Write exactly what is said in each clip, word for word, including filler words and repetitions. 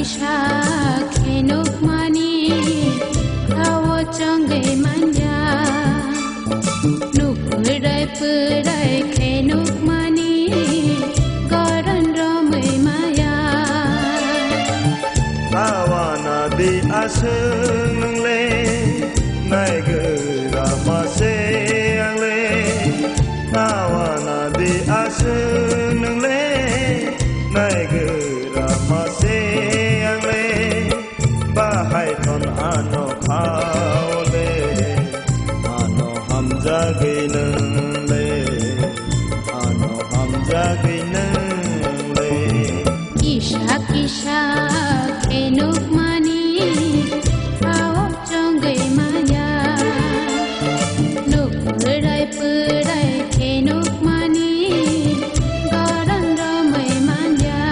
Sa khe nukmani, khao chongwi manya. Nuk pwrai pwrai khe nukmani, goron romwi maya. Awana di aswk nwngle, naigra mase angle. Awana di aswk nwngle, naigra mase angle. Bahai ton ano khaole, ano hamjagwi nwngle, ano hamjagwi nwngle. Kisa kisa khe nukmani, khao chongwi manya. Nuk pwrai pwrai khe nukmani, goron romwi manya.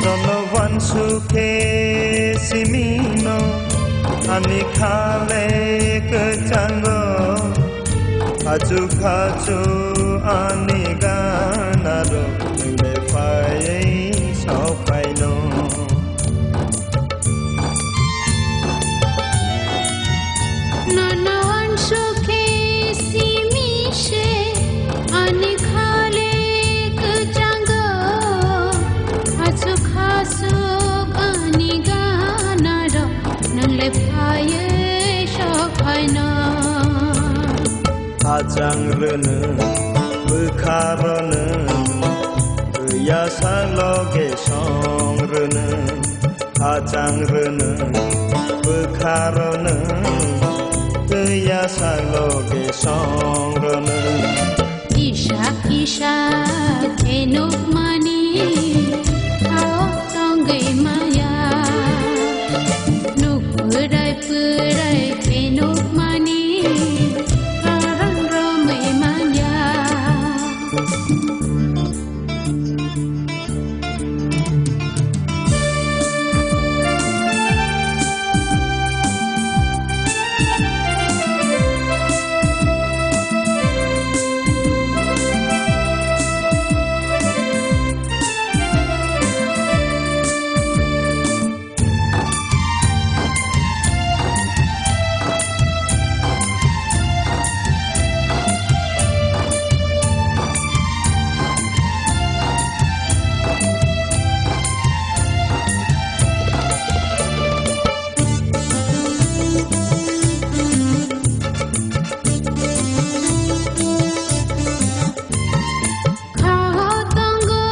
Nono wansukhe simino ani khale kwchango, achu khachu ani ganaro nungbe phaiwi sokphaino. Nono wansukhe simi se ani khale kwchango, achu khasu ani ganaro nungle phaiwi sokphaino. Khachang rwnwi, bwkha rwnwi, twiya sak loge song rwnwi. Khachang rwnwi, bwkha rwnwi, twiya sak loge song rwnwi. Kisa kisa khe nukmani, khao chongwi maya. Nuk pwrai pwrai khe nukmani, khorang romwi manya. Khao tongo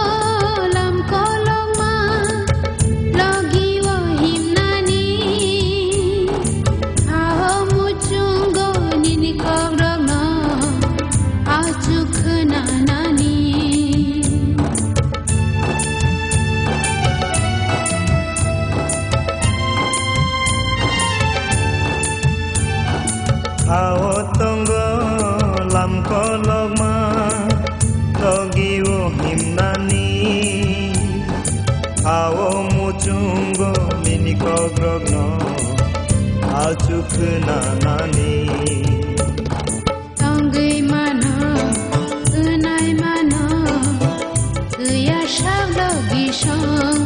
lam kolokma, logi o himnani. Khao muchungo nini kokrokno, achuk khwnanani. Khao tongo lam kolokma, logi o himnani. Khao muchungo nini kokrokno, achuk khwnanani. Tongwi mano, wnai mano, twiya sak logi song